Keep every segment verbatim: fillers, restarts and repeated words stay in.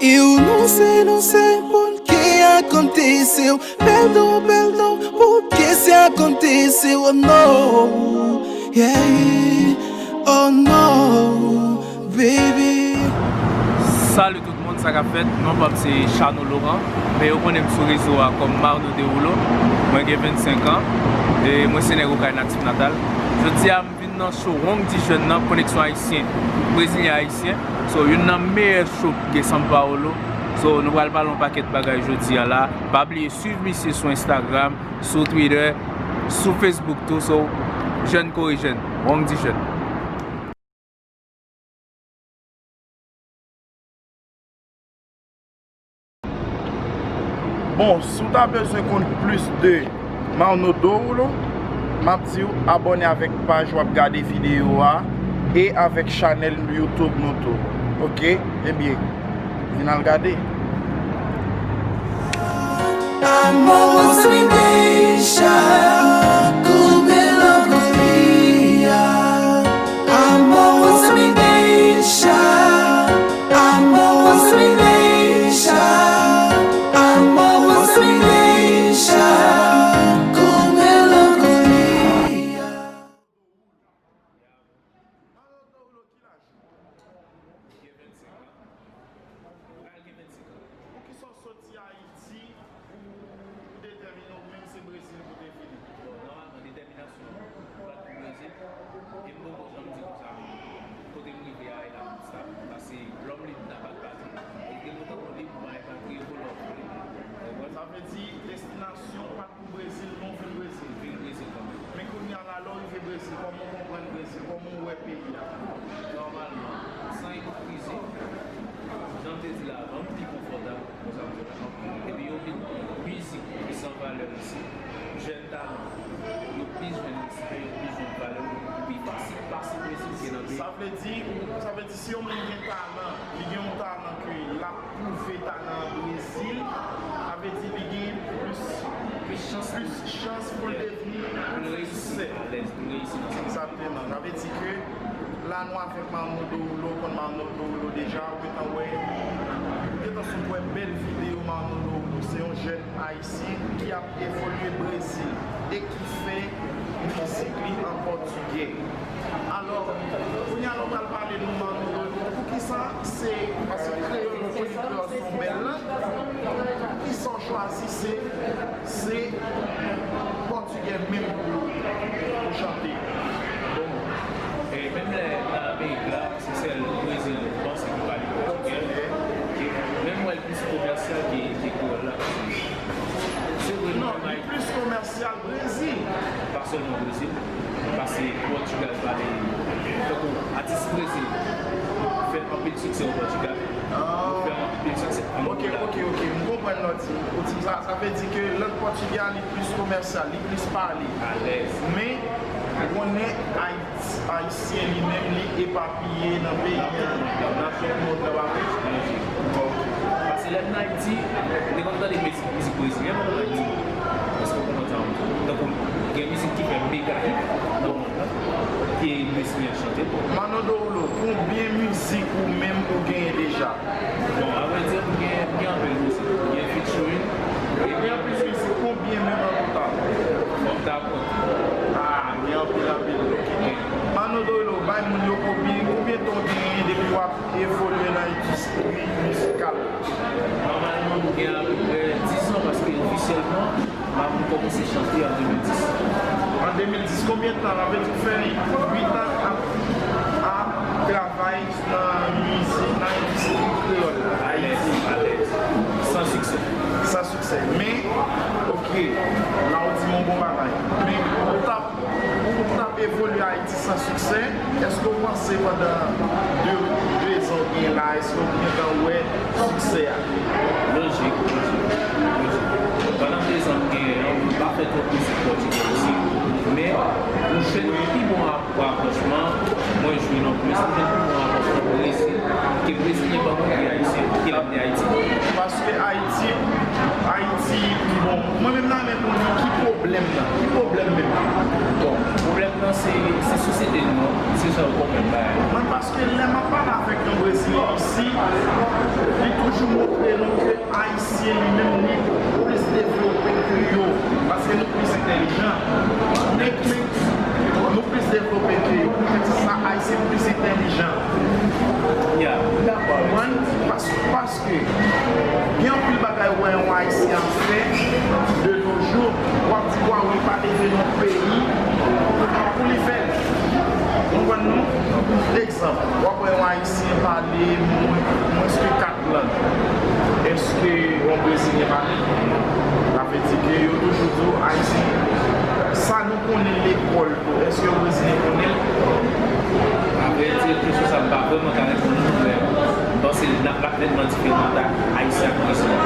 Eu não sei, não sei por que aconteceu. Perdão, perdão, porque se aconteceu, oh no, yeah, oh no, baby. Salut tout le monde, sa k ap fèt? Non pa m se Chano Laurent, men yo konnen m sou rezo a kòm Marno Derulo. Mwen gen vennsenk an, e mwen se nèg Okay natif natal. Jodi a, vin nan show Wong Dijeune nan, Koneksyon Ayisyen, Brezilyen Ayisyen. So, youn nan meyè show k gen São Paulo. So, nou pral pale yon pakèt bagay jodi a la. Pa bliye swiv misye sou Instagram, sou Twitter, sou Facebook tou. So, jèn kore jèn, Wong Dijeune. Bon, si w ta bezwen konn plis de Marno Dorulo, m ap di w abòne avèk paj w ap gade videyo a e avèk chanèl YouTube nou tou. Oke? Ebyen, vin al gade. Amor, você me deixa com melancolia. Amor, você me deixa. Amor, você me deixa. Amor, você me deixa com melancolia. Gen vennsenk an. Pral gen vennsenk an. Poukisa w soti Ayiti pou, pou detèmine w menm se Brezil pou te vini? Bon, nòmalman, detèminasyon an pa t pou Brezil. E m poko janm di konsa, kote m rive a, e la m ap stab. Paske lòm lib nan pa t pati. E depi w tankou lib, ou pa repatriye kò w, ou lib. Ou konprann? Sa vle di, destinasyon pa t pou Brezil, men w vin Brezil. Vin Brezil kanmenm. Men kounye a la, lè w rive Brezil, kòman w konprann Brezil? Kòman w wè peyi a? Nòmalman, san ipokrizi, jan m te di la avan, m pi konfòtab, konsa m di w la. Epi yo vin mizik ki san valè isi. Jèn talan, yo pi jwenn respè, yo pi jwenn valè, yo pi fasil pase Brezil ke nan peyi. Sa vle di, sa vle di si yon moun gen talan, li gen yon talan ke l ap pwouve talan an Brezil, sa vle di li gen plis, plis chans, plis chans pou l devni, pou l reyisi, pou l reyisi nan sa. Egzakteman. Sa vle di ke la nou avèk Marno Dorulo, konn Marno Dorulo deja, ou gentan wè, ou gentan sot wè bèl videyo Marno Dorulo. Se yon jèn ayisyen ki ap evolye Brezil e ki fè mizik li an pòtigè. Alò, kounye a nou pral pale nou Marno Dorulo. Poukisa se, paske kreyòl, nou konnen kreyòl se yon bèl lang. Poukisa w chwazi se, se pòtigè menm pou, pou chante? Bon, e menm lè nan Amerik la, se sèl Brezil ou panse ki pale pòtigè. E menm wè l plis komèsyal ke, ke kreyòl la. Se vre, non, li plis komèsyal Brezil. Pa sèlman Brezil, pase Pòtigal pale, tankou atis Brezil fè anpil siksè o Pòtigal, fè anpil siksè an Angola. Ok, ok, ok, m konprann lè w di, ou di sa, sa vle di ke lang pòtigè a li plis komèsyal, li plis pale. Alèz. Men, ou konnen Ayiti, Ayisyen li menm, li epapiye nan peyi a, nan tout mond lan, pa vre? Lojik. Ok. Pase lè m nan Ayiti, m te konn tande mizik, mizik brezilyen, mwen konn Ayiti. Èske w konprann sa m di w? Tankou, gen mizik ki fè mega hit nan mond lan, ke brezilyen chante. Marno Dorulo, konbyen mizik ou menm ou genyen deja? Bon, avrèdi, m gen, m gen anpil mizik. M gen featuring. Ou gen anpil mizik, konbyen menm an total? Fò m ta konte. Ah, gen anpil, anpil. Marno Dorulo, bay moun yo konbyen, konbyen tan w genyen depi w ap evolye nan endistri mizikal la? Nòmalman, m gen apeprè dis an, paske ofisyèlman, m ap kòmanse chante an de mil dis. An de mil dis, konbyen tan? Sa vle di w fè uit an ap, ap travay nan mizik, nan endistri kreyòl la, Ayiti. Alèz, alèz. San siksè. San siksè. Men, ok, la w di m yon bon bagay. Men, ou t ap, ou t ap evolye Ayiti san siksè. Èske w panse pandan de, de zan w gen la, èske w gentan wè siksè a? Lojik, lojik, lojik. Pandan de zan m genyen an, m pa fè twòp mizik pòtigè osi, men m jwenn pi bon rapwòchman mwen jwenn an plis, m jwenn pi bon rapwòchman Brezil ke brezilyen ban mwen ke ayisyen, ke lè m te Ayiti. Paske Ayiti, Ayiti, bon, mwen menm nan men konnen ki pwoblèm nan, ki pwoblèm menm? Bon, pwoblèm nan se, se sosyete nou an. Se sa ou konprann bagay la. Mwen, paske lè m ap pale avèk yon Brezilyen isi, li toujou montre nou ke Ayisyen li menm li plis devlope ke yo. Paske nou plis entèlijan. Men, men, nou plis devlope ke yo. Poutèt sa, Ayisyen plis entèlijan. Ya, m dakò avèk sa. Konprann? Pas- Paske gen anpil bagay ou wè yon Ayisyen ap fè de nos jours, w ap di, "Waw, li pa leve nan peyi pou, pou li fè l." Ou konprann non? Egzanp, w ap wè yon Ayisyen pale mwen, mwens ke kat lang. Èske yon Brezilyen pale? Sa vle di ke yo toujou di w Ayisyen. Sa nou konnen lekòl tou, èske yon Brezilyen konnen l? Avrèdi, kesyon sa a m pa vrèman ka reponn ou, men m panse l ap nètman diferan ant Ayisyen ak Brezilyen.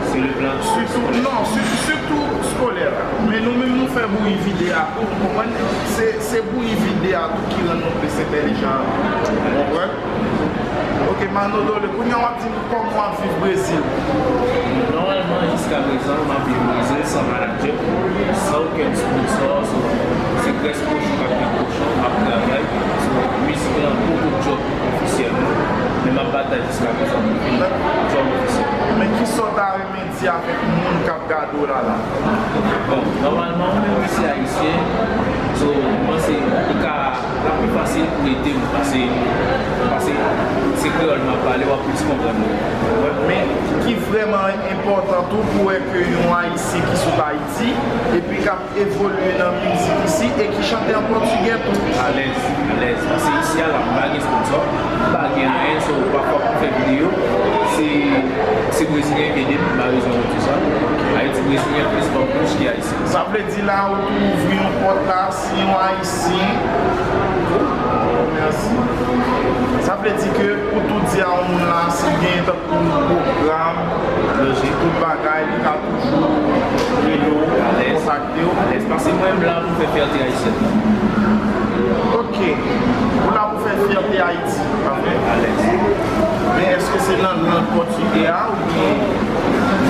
Se le plan. Sitou, non, sitou, sitou skolè la. Men nou menm nou fè bouyi vide a tou, ou konprann? Se, se bouyi vide a tou ki rann nou plis entèlijan. Ou konprann? Ok, Manodole, kounye a w ap di m kòman w ap viv Brezil? Nòmalman, jiska prezan, m ap viv Brezil san manadjè, san okenn sponsò, so, se grès kochon k ap pran kochon, m ap travay, so, mizik lan poko djòb ofisyèlman, men m ap batay jiska prezan pou l vin djòb ofisyèl. Men kisa w ta renmen di avèk moun k ap gade w la la? Bon, nòmalman, ou menm ou se ayisyen, so, m panse li ka, l ap pi fasil pou ede m, pase, pase se kreyòl m ap pale, w ap plis konprann mwen. Men, ki vrèman enpòtan tou pou wè ke yon ayisyen ki sot Ayiti, epi k ap evolye nan mizik isi e ki chante an pòtigè tou. Alèz, alèz. Paske isi a la, m pa gen sponsò, m pa gen anyen, so pafwa pou m fè videyo, se, se Brezilyen k ede m, malrezman pou di sa. Ayiti, Brezilyen plis ban m plis ke Ayisyen. Sa vle di la, ou tou ouvri yon pòt la, si yon Ayisyen. Mèsi. Sa vle di ke, pou tou di a yon moun la, si l gen yon pwogram, lojik, tout bagay, li ka toujou rele w, kontakte w. Alèz, pase mwen, m la pou fè fyète ayisyèn. Ok. Ou la pou fè fyète Ayiti, pa vre? Alèz. Men èske se nan lang pòtigè a oubyen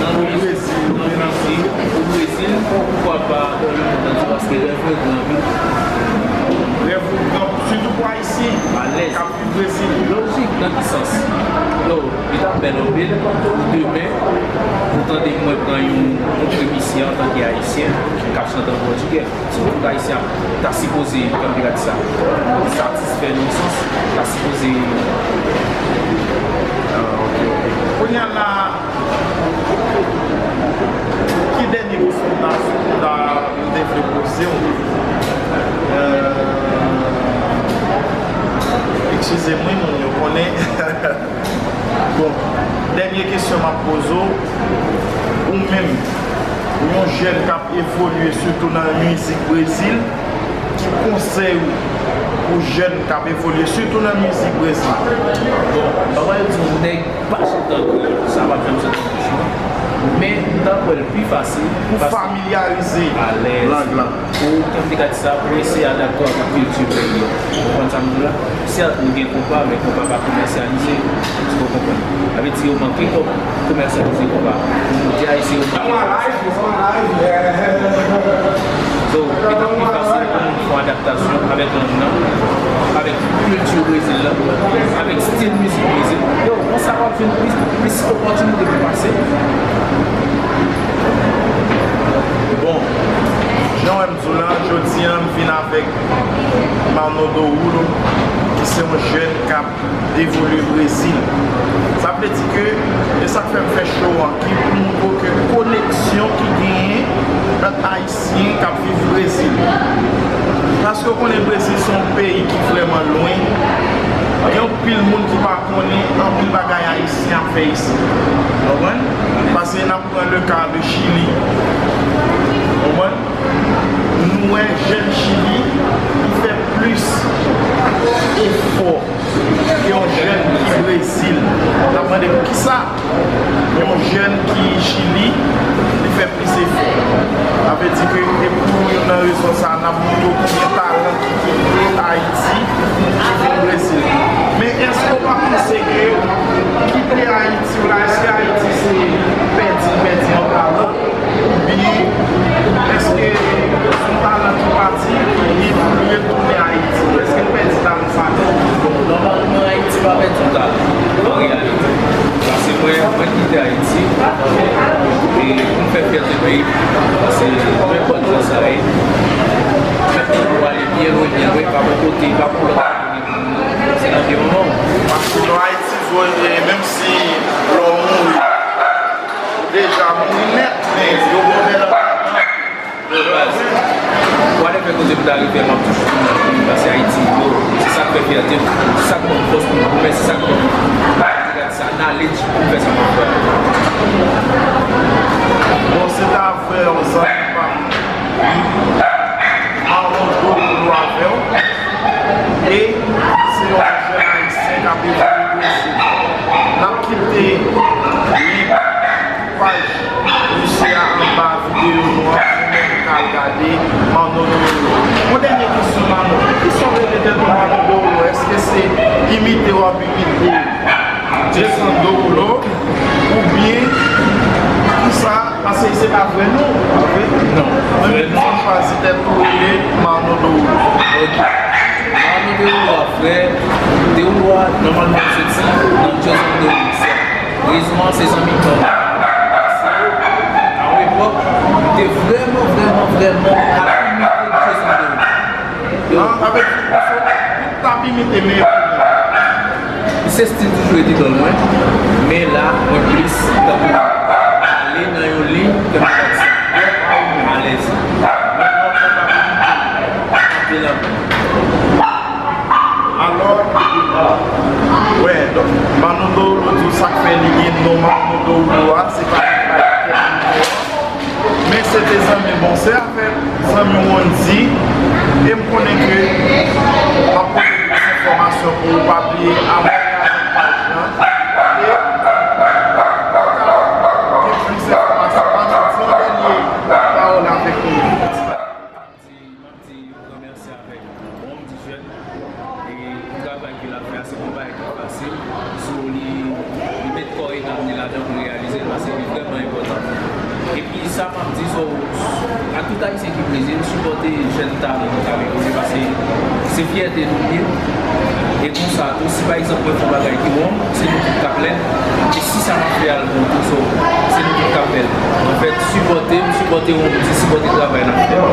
o Brezil, nan mizik, o Brezil, poukwa pa dans le monde entier, paske rèv mwen gran, wi. Rèv ou gran, sitou pou Ayisyen. Alèz. Brezil. Lojik nan ki sans? Yo, li t ap bèl anpil pou demen, pou tande mwen pran yon, yon premye isi antanke Ayisyen k ap chante an pòtigè. Si tout Ayisyen ap, ta sipoze, kòman m te ka di sa, satisfè nan yon sans, ta sipoze. Ah, ok, ok. Kounye a la, ki dènye kesyon m ta, m ta, m te vle poze w? Euh, eskize m, wi, moun yo konnen. Bon, dènye kesyon m ap poze w, ou menm, yon jèn k ap evolye sitou nan mizik Brezil, ki konsèy ou pou jèn k ap evolye sitou nan mizik Brezil? Bon, m pa pral di yon nèg pa chante an kreyòl, sa p ap janm soti nan bouch mwen. Men, m ta kwè l pi fasil pou familyarize lang lan. Ou, kòman m te ka di sa, pou eseye adapte w ak kilti peyi a. Ou konprann sa m di w la? Sèt, nou gen konpa, men konpa pa komèsyalize. Èske w konprann? Sa vle di yo manke kòb komèsyalize konpa. Pou nou di Ayisyen yo manke. So, li t ap pi fasil pou moun fè yon adaptasyon avèk lang nan, avèk kilti Brezil la, avèk stil mizik Brezil. Yo, konsa w ap jwenn plis, plis opòtinite pou pase. Bon, jan w wè m di w la, jodi a, m vin avèk Manno Doulo, ki se yon jèn k ap evolye Brezil. Sa vle di ke, e sa k fè m fè show an, ki pou montre w ke koneksyon ki genyen ant Ayisyen k ap viv Brezil. Paske w konnen Brezil se yon peyi ki vrèman lwen. Gen anpil moun ki pa konnen anpil bagay Ayisyen ap fè isi. Konprann? Paske n ap pran le ka de Chili. Konprann? Nou wè jèn Chili, li fè plis efò ke yon jèn ki Brezil. N ap mande poukisa yon jèn ki Chili, li fè plis efò. Sa vle di ke e pou youn nan rezon sa a, n ap montre w konbyen talan ki kite Ayiti, ki vin Brezil. Men èske w pa panse ke kite Ayiti w la, èske Ayiti se pèdi l pèdi yon talan? Oubyen, èske se yon talan ki pati, li retounen Ayiti? Èske l pèdi talan? An reyalite. Paske mwen, mwen kite Ayiti e pou m fè fyète peyi m, paske nenpòt jan sa ye, ou ale byen lwen, byen lwen, pa bon kote, pa bon lòt kote, se nan vye moman w. Paske lè w Ayiti, vre, menm si lè w mouri, ou deja mouri nèt, men yo konnen nan Yo baz. Whatever kote m ta rive, m ap toujou tounen pou m pase Ayiti. Yo, se sa k fè fyète m, se sa k ban m fòs pou m goumen, se sa k ban m, gad sa, knowledge pou m fè sa m ap fè. Bon, se ta frè zanmi pa m, Marlon Dolo avè w. E se yon jèn ayisyen k ap evolye Brezil. N ap kite link paj misye a anba videyo nou an pou nou menm k al gade Marlon Dolo. Yon dènye kesyon, Marlon. Poukisa w rele tèt ou Marlon Dolo? Èske se imite w ap imite Jason Derulo, oubyen kisa, paske se pa vrè non, pa vre? Non. Menm vrè non. Jan w chwazi tèt ou rele Marlon Derulo. Ok. Marlon Derulo a, frè, Derulo a, nòmalman, li soti nan Jason Derulo. Rezon an, se zanmi pa m. Paske, a yon epòk, li te vrèman, vrèman, vrèman ap imite Jason Derulo. An, avèk, ou t ap imite meyè kounye a. Se stil toujou rete dòl mwen, men la, mwen plis tankou ale nan yon liy ke m kapab santi alèz. Men mwen konn pa imite anpil, anpil. Alò, wè, donk, Marlon Dolo di w sa k fè li gen non Marlon Dolo a, se pa li k bay tèt li non. Men se te zanmi, bon, se afè zanmi Wondy, e m konnen ke m ap pote plis enfòmasyon pou ou, pa bliye abòne avèk paj lan, e pou w ka gen plis enfòmasyon. Marlon, di yon dènye pawòl avèk nou. Di, m ap di yon gran mèsi avèk Wondy Jeunes. E pou travay ke l ap fè a, se pa yon bagay ki fasil. So, li, li met kò e nanm li ladan pou l reyalize l, paske li vrèman enpòtan. Epi sa m ap di, so, a tout Ayisyen ki plezi, nou sipòte jèn talan nou k ap evolye, paske se fyète nou l ye. E konsa tou, si pa egzanp mwen fè yon bagay ki wrong, se nou tout k ap lèd. E si sa m ap fè a l bon tou, so, se nou tout k ap fè l. Anfèt, sipòte m, sipòte Wondy, sipòte travay n ap fè a.